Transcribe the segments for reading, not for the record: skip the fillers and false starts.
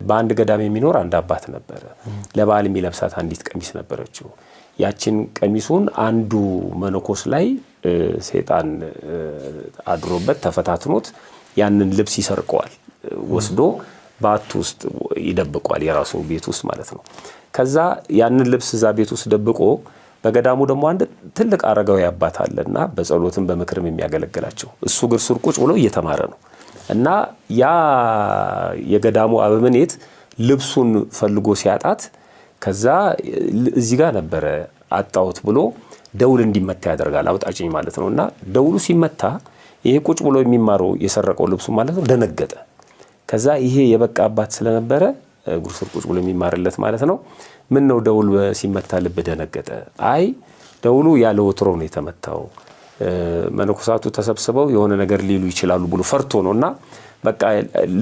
በአንድ ገዳም የሚኖር አንድ አባት ነበረ። ለበዓል የሚለብሳት አንዲት ቀሚስ ነበረችው። ያችን ቀሚሱን አንዱ መነኮስ ላይ ሰይጣን አድሮበት ተፈታትኖት ያንን ልብስ ይሰርቀዋል። ወስዶ በአቱ ውስጥ ይደብቀዋል፣ የራሱ ቤት ውስጥ ማለት ነው። ከዛ ያንን ልብስ እዛ ቤት ውስጥ ደብቆ በገዳሙ ደግሞ አንድ ትልቅ አረጋዊ አባት አለና በጸሎትም በምክርም የሚያገለግላቸው፣ እሱ እግር ስር ቁጭ ብሎ እየተማረ ነው። እና ያ የገዳሙ አበምኔት ልብሱን ፈልጎ ሲያጣት ከዛ እዚህ ጋር ነበረ አጣሁት ብሎ ደውል እንዲመታ ያደርጋል። አውጣጭኝ ማለት ነው። እና ደውሉ ሲመታ ይሄ ቁጭ ብሎ የሚማረው የሰረቀው ልብሱ ማለት ነው ደነገጠ። ከዛ ይሄ የበቃ አባት ስለነበረ እግሩ ስር ቁጭ ብሎ የሚማርለት ማለት ነው። ምን ነው ደውል ሲመታ ልብ ደነገጠ? አይ፣ ደውሉ ያለ ወትሮ ነው የተመታው፣ መነኮሳቱ ተሰብስበው የሆነ ነገር ሊሉ ይችላሉ ብሎ ፈርቶ ነው። እና በቃ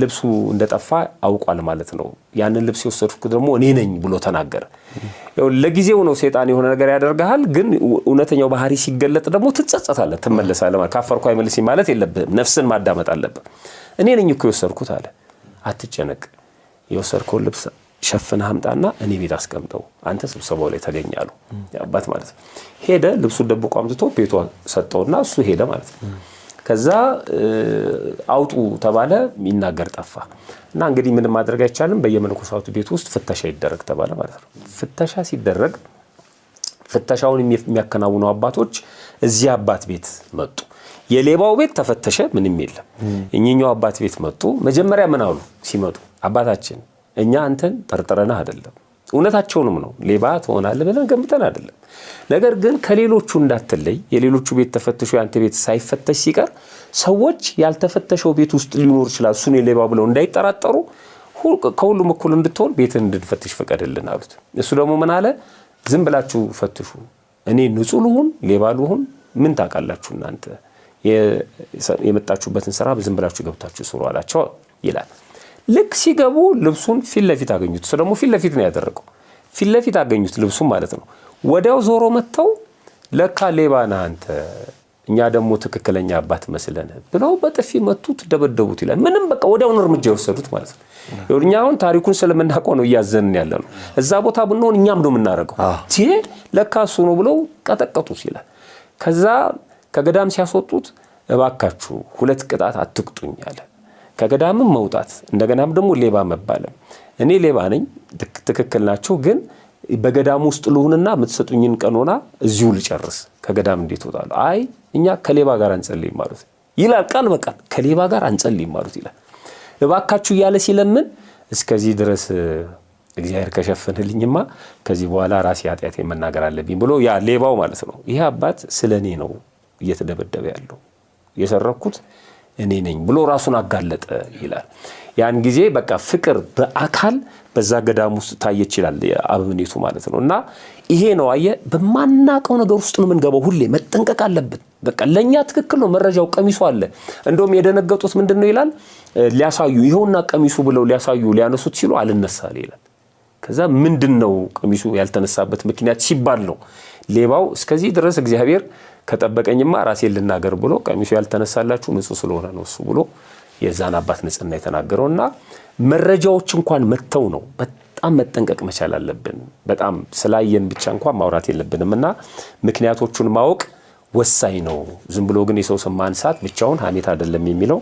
ልብሱ እንደጠፋ አውቋል ማለት ነው። ያንን ልብስ የወሰድኩት ደግሞ እኔ ነኝ ብሎ ተናገረ። ለጊዜው ነው ሴጣን የሆነ ነገር ያደርግሃል፣ ግን እውነተኛው ባህሪ ሲገለጥ ደግሞ ትጸጸታለህ፣ ትመለሳለህ። ካፈርኩ አይመልስኝ ማለት የለብህም። ነፍስን ማዳመጥ አለብህ። እኔ ነኝ እኮ የወሰድኩት አለ። አትጨነቅ፣ የወሰድከውን ልብስ ሸፍነህ አምጣና እኔ ቤት አስቀምጠው፣ አንተ ስብሰባው ላይ ተገኝ አሉ አባት ማለት ነው። ሄደ፣ ልብሱን ደብቆ አምጥቶ ቤቷ ሰጠውና እሱ ሄደ ማለት ነው። ከዛ አውጡ ተባለ፣ የሚናገር ጠፋ። እና እንግዲህ ምንም ማድረግ አይቻልም፣ በየመነኮሳቱ ቤት ውስጥ ፍተሻ ይደረግ ተባለ ማለት ነው። ፍተሻ ሲደረግ ፍተሻውን የሚያከናውኑ አባቶች እዚህ አባት ቤት መጡ። የሌባው ቤት ተፈተሸ፣ ምንም የለም። እኚህኛው አባት ቤት መጡ። መጀመሪያ ምን አሉ ሲመጡ? አባታችን፣ እኛ አንተን ጠርጥረንህ አይደለም፣ እውነታቸውንም ነው፣ ሌባ ትሆናለህ ብለን ገምተን አይደለም። ነገር ግን ከሌሎቹ እንዳትለይ፣ የሌሎቹ ቤት ተፈትሾ የአንተ ቤት ሳይፈተሽ ሲቀር ሰዎች ያልተፈተሸው ቤት ውስጥ ሊኖር ይችላል፣ እሱን የሌባ ብለው እንዳይጠራጠሩ ከሁሉም እኩል እንድትሆን ቤትን እንድንፈትሽ ፍቀድልን አሉት። እሱ ደግሞ ምን አለ? ዝም ብላችሁ ፈትሹ፣ እኔ ንጹሕ ልሁን ሌባ ልሁን ምን ታውቃላችሁ እናንተ? የመጣችሁበትን ስራ ዝም ብላችሁ ገብታችሁ ስሩ አላቸው ይላል። ልክ ሲገቡ ልብሱን ፊት ለፊት አገኙት። እሱ ደግሞ ፊት ለፊት ነው ያደረገው። ፊት ለፊት አገኙት ልብሱን ማለት ነው። ወዲያው ዞሮ መጥተው ለካ ሌባ ነህ አንተ፣ እኛ ደግሞ ትክክለኛ አባት መስለን ብለው በጥፊ መቱት፣ ደበደቡት ይላል። ምንም በቃ ወዲያውኑ እርምጃ የወሰዱት ማለት ነው። እኛ አሁን ታሪኩን ስለምናውቀው ነው እያዘንን ያለ ነው። እዛ ቦታ ብንሆን እኛም ነው የምናደርገው። ለካ እሱ ነው ብለው ቀጠቀጡት ይላል። ከዛ ከገዳም ሲያስወጡት እባካችሁ ሁለት ቅጣት አትቅጡኝ አለ። ከገዳምም መውጣት እንደገናም ደግሞ ሌባ መባልም። እኔ ሌባ ነኝ፣ ትክክል ናቸው፣ ግን በገዳም ውስጥ ልሁንና የምትሰጡኝን ቀኖና እዚሁ ልጨርስ፣ ከገዳም እንዴት እወጣለሁ? አይ፣ እኛ ከሌባ ጋር አንጸልይም አሉት ይላል። ቃል በቃል ከሌባ ጋር አንጸልይም አሉት ይላል። እባካችሁ እያለ ሲለምን እስከዚህ ድረስ እግዚአብሔር ከሸፈንልኝማ ከዚህ በኋላ ራሴ ኃጢአቴን መናገር አለብኝ ብሎ ያ ሌባው ማለት ነው። ይሄ አባት ስለ እኔ ነው እየተደበደበ ያለው፣ የሰረኩት እኔ ነኝ ብሎ ራሱን አጋለጠ ይላል። ያን ጊዜ በቃ ፍቅር በአካል በዛ ገዳም ውስጥ ታየች ይላል አበምኔቱ ማለት ነው። እና ይሄ ነው አየህ፣ በማናቀው ነገር ውስጥ ነው የምንገባው። ሁሌ መጠንቀቅ አለብን። በቃ ለእኛ ትክክል ነው መረጃው፣ ቀሚሱ አለ። እንደውም የደነገጡት ምንድን ነው ይላል፣ ሊያሳዩ ይኸውና ቀሚሱ ብለው ሊያሳዩ ሊያነሱት ሲሉ አልነሳል ይላል። ከዛ ምንድን ነው ቀሚሱ ያልተነሳበት ምክንያት ሲባል ነው ሌባው እስከዚህ ድረስ እግዚአብሔር ከጠበቀኝማ ራሴን ልናገር ብሎ ቀሚሱ ያልተነሳላችሁ ንጹሕ ስለሆነ ነው እሱ ብሎ የዛን አባት ንጽሕና የተናገረው። እና መረጃዎች እንኳን መጥተው ነው በጣም መጠንቀቅ መቻል አለብን። በጣም ስላየን ብቻ እንኳን ማውራት የለብንም እና ምክንያቶቹን ማወቅ ወሳኝ ነው። ዝም ብሎ ግን የሰው ስም ማንሳት ብቻውን ሀሜት አይደለም የሚለው።